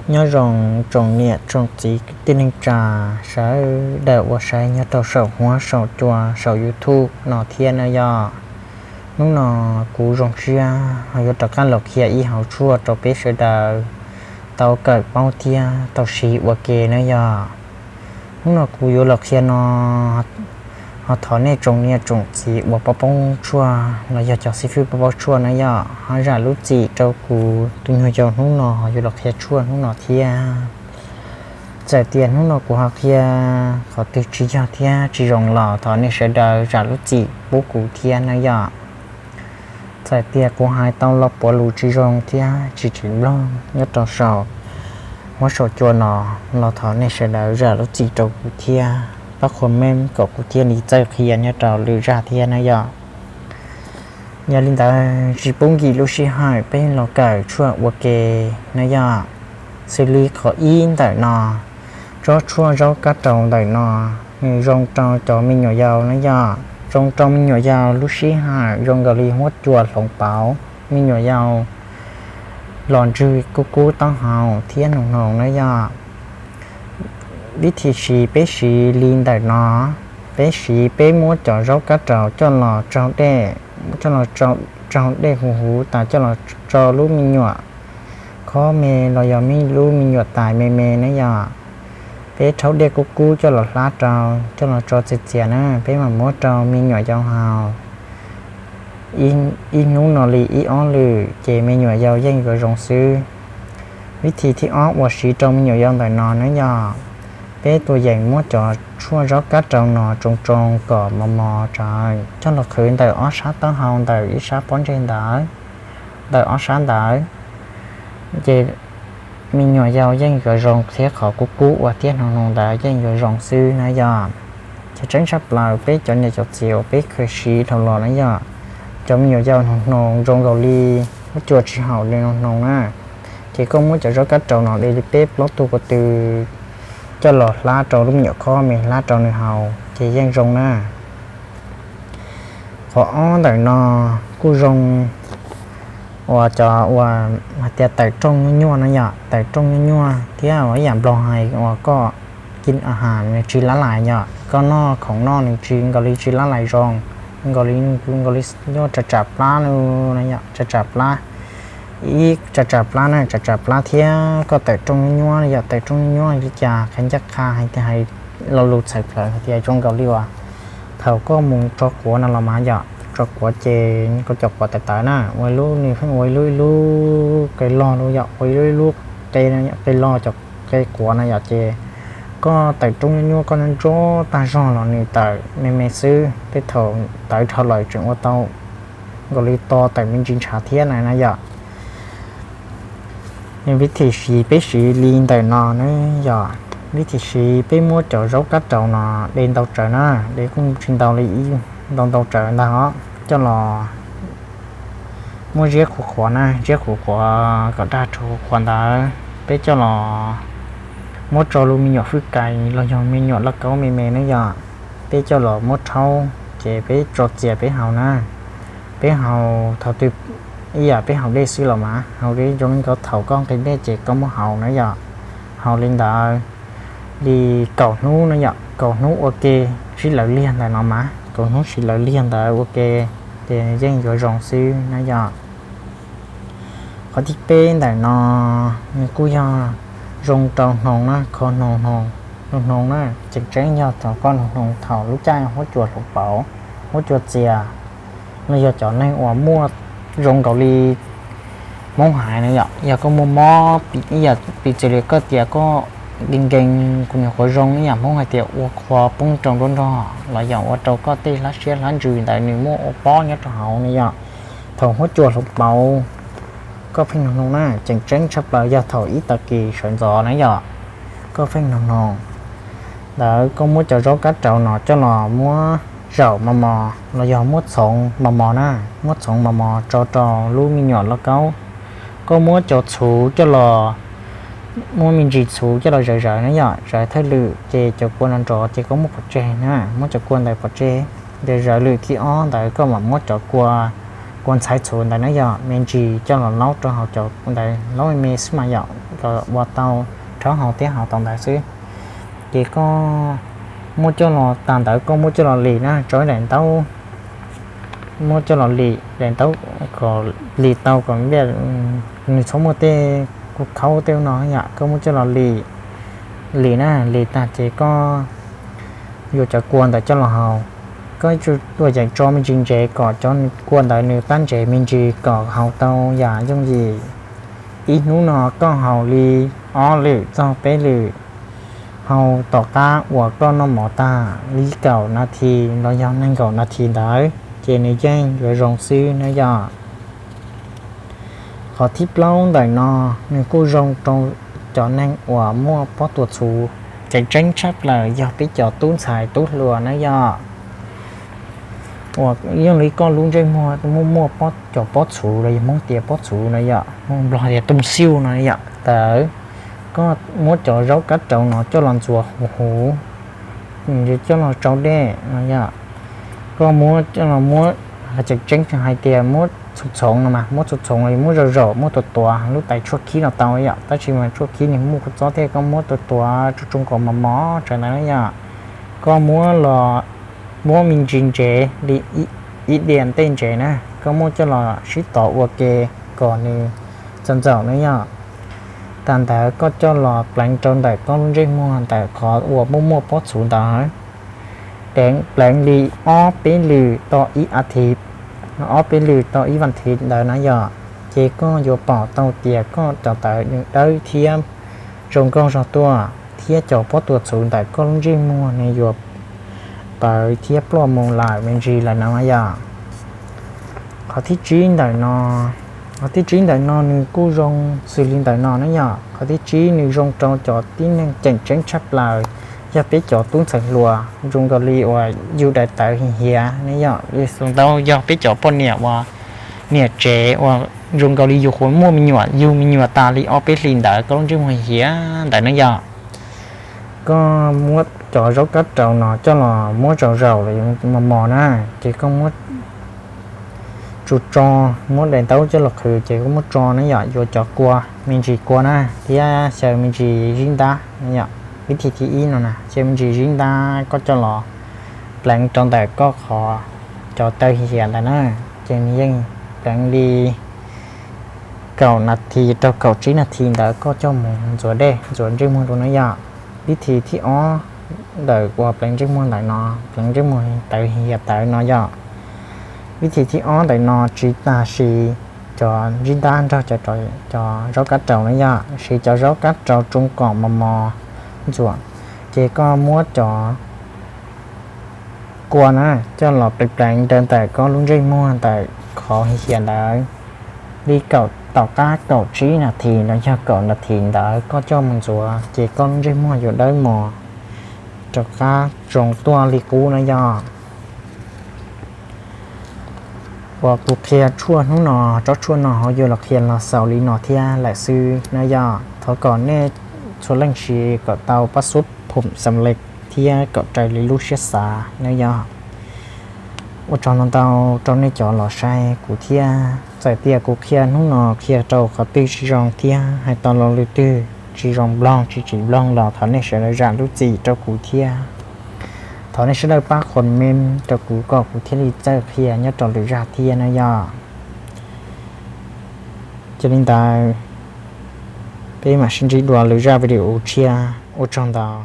Nyob zoo tsoom niam tsoom txiv kwv tij neej tsa sawv daws uas saib nyob rau saum huab saum cua saum YouTube no thiab na yom. Hnub no kuv zoo siab ho yuav rov qab los qhia ib hauv tshuaj rau peb sawv daws tau kawm paub thiab tau siv ua ke na yom. Hnub no kuv yuav los qhia no ho thov nej tsoom niam tsoom txiv uas paub paub tshuaj los yog cov xib fwb paub paub tshuaj na yom, ho zam lub txim rau kuv tus nyuag yau hnub no ho yuav los qhia tshuaj hnub no thiab. Txawm tias hnub no kuv ho qhia qhov twg tsis yog thiab tsis zoo los thov nej sawv daws zam lub txim pub kuv thiab na yom. Txawm tias kuv hais tau lo puav lus tsis zoo thiab tsis tseem mloog nyob rau saum huab saum cua no los thov nej sawv daws zam lub txim rau kuv thiab pab comment kom kuv thiaj li txawj qhia nyob rau lwm zaj thiab na yom. Yog li ntawd tsis pub nkim lub sij hawm peb los kawm tshuaj ua ke na yom. Xws li qhov ib ntawm no, tsob tshuaj zaub kab raus ntawm no, nws zoo rau cov me nyuam yaus na yom. Zoo rau me nyuam yaus lub sij hawm zoo nkaus li huab cua hloov pauv, me nyuam yaus los ntswg kub kub taub hau thiab hnoos hnoos na yom. Vib thim siv peb siv li ntawm no, peb siv peb muab cov zaub kab raus coj los tsaug dej, coj los tsaug dej huv huv tas coj los tso lub me nyuam khob me los yog lub me nyuam tais me me na yom. Peb rhaub dej kub kub coj los hlab rau, coj los tso txias txias na, peb mam muab rau me nyuam yaus haus ib hnub no li ib ob lwm ces me nyuam yaus yeej yuav zoo xwb. Vib thim thib ob uas siv rau me nyuam yaus ntawm no na yog, peb tus yeem muab cov tshuaj zaub kab raus no tsoo tsoo kom mos mos rawv coj los qhwv ntawm ob sab taub hau ntawm ib sab pob ntseg ntawd, ntawm ob sab ntawd, ces me nyuam yaus yeej yuav zoo thiab qhov kub kub uas thiab hnoos hnoos ntawd yeej yuav zoo xwb na yom. Ces tseeb tshaj plaws peb cov niam cov txiv uas peb kheev siv dhau los na yom, cov me nyuam yaus hnoos hnoos zoo nkaus li huab cua tsis haum li hnoos hnoos na, ces koj muab cov zaub kab raus no de li peb plaub tug ko tw coj los hlab rau lub me nyuam khob me hlab rau nws haus ces yeej zoo na. Qhov ob ntawm no kuj zoo uas cov uas hais tias tawm rooj nyuaj nyuaj na yom, tawm rooj nyuaj nyuaj thiab uas ib yam nplog hais uas koj kib a has nws tsis lab lais yom, koj noj khoom noj nws tsis nkaus li tsis lab lais zoo, nkaus li nkaus li nyuaj tsam tsam plab no, tsam tsam plab, ib tsam tsam plab na, tsam tsam plab thiab koj tawm rooj nyuaj nyuaj yom, tawm rooj nyuaj nyuaj li cas qhia ncaj qha hais tias hais lo lus txhais plaws hais tias zoo nkaus li uas thaum koj mus tso quav no los mas yom, tso quav ces koj cov quav tawv tawv na, ua ib lub nws pheej ua ib lub ib lub qe loj lub yom, ua ib lub ib lub qe qe loj cov qe quav na yom, ces koj tawm rooj nyuaj nyuaj koj nyob ntsob tag zog los nws tawm me me xwb, tej thaum tawv dhau lawm tseem ua tau nkaus li to tawm me ntsis ntshav thiab na na yom. Vib thim siv peb siv li ntawm no na yom, vib thim siv peb muab cov zaub kab raus no de ntau tsawv na, de kuj tsis ntau li ib ntau ntau tsawv ntag os, coj los muab ziab qhuav qhuav na, ziab qhuav qhuav kom dag rau qhuav qhuav ntawd peb coj los muab tso lub me nyuam fwj kais los yog me nyuam lauj kaub me me na yom, peb coj los muab rhaub ces peb tso txias peb haus na. Peb haus thaum twg ib yam peb haus dej xwb los mas, haus dej zoo li ko thaum koj nqhis dej ces koj muab haus na yom. Haus li ntawd li kaum hnub na yom, kaum hnub ua ke, sib lawv liag ntawm no mas kaum hnub sib lawv liag ntawd ua ke ces yeej yuav zoo xwb na yom. Qhov thib peb ntawm no nws kuj yog zoo rau hnoos na, kho hnoos, hnoos hnoos na, tseem tseeb yog thaum koj hnoos hnoos thaum lub caij huab cua hloov pauv, huab cua txias, los yog cov neeg uas muaj zoo nkaus li Hmoob hais na yom, yog koj muaj mob ib yam piv txwv li koj tias koj nkees nkees kuv nyuam qhuav zoo ib yam Hmoob hais tias ua qhua poob rau nruab nrog los yog ua rau koj tej hlab siab hlab ntsws ntawd nws muaj ua pob nyob rau hauv na yom. Thaum huab cua hloov pauv koj pheej hnoos hnoos na, tseem tseeb tshaj plaws yog thaum ib tag kis sawv ntxov na yom, koj pheej hnoos hnoos ntawd koj muab cov zaub kab raus no coj los muab zaum mos mos los yog muab txhoov mos mos na, muab txhoov mos mos tso rau lub me nyuam lauj kaub. Koj muab cov txhuv coj los, muab me ntsis txhuv coj los zawv zawv na yom, zawv thawj lwm ces cov kua no nrov ces koj muab pov tseg na, muab cov kua ntawd pov tseg. Ces zawv lwm thib ob ntawd koj mam muab cov kua, kua ntxhaiv txhuv ntawd na yom, me ntsis coj los laub rau hauv cov ntawd, laub me me xwb mas yom, kom ua tau rhaub hau thiab hau tau ntawd xwb. Ces koj muab coj los, tag ntawd koj muab coj los lim na, rau ib daim ntaub, muab coj los lim daim ntaub kom lim tau kom nws txhob muaj tej kua khaub tej no yom, koj muab coj los lim, lim na, lim tag ces koj yuav cov kua ntawd coj los hau. Koj ua yeem tso me ntsis ntsev kom cov kua ntawd nws tab ntsev me ntsis kom hau tau yam yooj yim. Ib hnub no koj hau li ob lwm txog peb lwm, hau tom qab uas koj noj mov tag li kaum nas this los yog nees nkaum nas this ntawd ces nws yeej yuav zoo xwb na yom. Qhov thib plaub ntawm no nws kuj zoo rau cov neeg uas muaj pob tuas txhuv, tseem ceeb tshaj plaws yog peb cov tub ntxhais tub hluas na yom. Uas yeej li koj lub ntsej muag muaj muaj cov pob txhuv los yog Hmoob tias pob txhuv no yom, Hmoob Nplog tias tung xiu no yom, ntawd koj muab cov zaub kab rau no coj los ntxuav huv huv, coj los tsau dej no yom. Koj muab coj los muab, tseem ceeb hais tias muab txhoov txhoov no mas, muab txhoov txhoov los muab zaum zaum, muab tuav tuav lub tais tshuaj khib no tau yom, tab sis mas tshuaj khib nws muaj kua txob thiab, koj muab tuav tuav tsuj tsuj kom mos mos tsawv ntawd na yom. Koj muab los, muab me ntsis ntsev li ib diav ntej ntsev na, koj muab coj los sib tov ua ke kom nws txaus ntxaum na yom. Tag ntawd koj coj los pleev rau ntawm koj lub ntsej muag ntawm qhov uas muaj muaj pob txhuv ntawd, pleev li ob peb lwm tau ib as thiv, ob peb lwm tau ib vas thiv ntawd na yom, ces koj yuav pom tau tias koj cov tawv nws dawb thiab zoo nkauj zog tuaj, thiab cov pob tuas txhuv ntawm koj lub ntsej muag nws yuav pawv thiab ploj mus lawm me ntsis lawm na yom. Qhov thib tsib ntawm no, qhov thib tsib ntawm no nws kuj zoo xws li ntawm no na yom. Qhov thib tsib nws zoo rau cov tib neeg tseem ceeb tshaj plaws, yog peb cov tub ntxhais hluas, zoo nkaus li uas yus daim tawv hiav hiav ne yom, li xus ntau yog peb cov poj niam uas niam tsev uas zoo nkaus li yus qhuav muaj me nyuam, yug me nyuam tas li ob peb hlis ntawd koj lub ntsej muag hiav ntawd na yom. Koj muab cov zaub kab rau no coj los muab zaum zaum los mos mos na, ces koj muab tso, muab daim ntaub coj los qhwv ces koj muab tso na yom, yuav cov kua, me ntsis kua na, thiab xyaw me ntsis zib ntab na yom. Vib thib thib ib no na, xyaw me ntsis zib ntab koj coj los pleev rau ntawm koj qhov cov tawv hiav ntawd na, ces nws yeej pleev li kaum nas this rau kaum tsib nas this ntawd koj coj mus ntxuav dej ntxuav ntsej muag rau na yom. Vib thib thib ob ntawm uas pleev ntsej muag ntawm no, pleev ntsej muag tawv hiav tawv no yom. Vib thib thib ob ntawm no tsis tas siv cov zib ntab nrog cov zaub kab rau na yom, siv cov zaub kab rau tsoo kom mos mos ntxuav, ces koj muab cov kua na coj los pleev pleev rau ntawm koj lub ntsej muag ntawm qhov hiav ntawd li kaum, tom qab kaum tsib nas this los yog kaum nas this ntawd koj coj mus ntxuav ces koj lub ntsej muag yuav dawb mos rov qab zoo tuaj li qub na yom. Uas kuv qhia tshuaj hnub no, tsob tshuaj no ho yuav los qhia los xaus li no thiab lawm xwb na yom. Thov kom nej txhua leej siv kom tau pab xub phum xam lej thiab kom raws li lub siab xav na yom. Ua tsaug ntau ntau rau nej cov los saib kuv thiab. Txawm tias kuv qhia hnub no qhia rau qhov twg tsis zoo thiab hais tau lo lus twg tsis zoo mloog tsis tsim mloog los thov nej sawv daws zam lub txim rau kuv thiab. Thov nej sawv daws pab comment rau kuv kom kuv thiaj li txawj qhia nyob rau lwm zaj thiab na yom. Yog li ntawd, peb mam sib ntsib dua lwm zaj video tshiab. Ua tsaug ntau.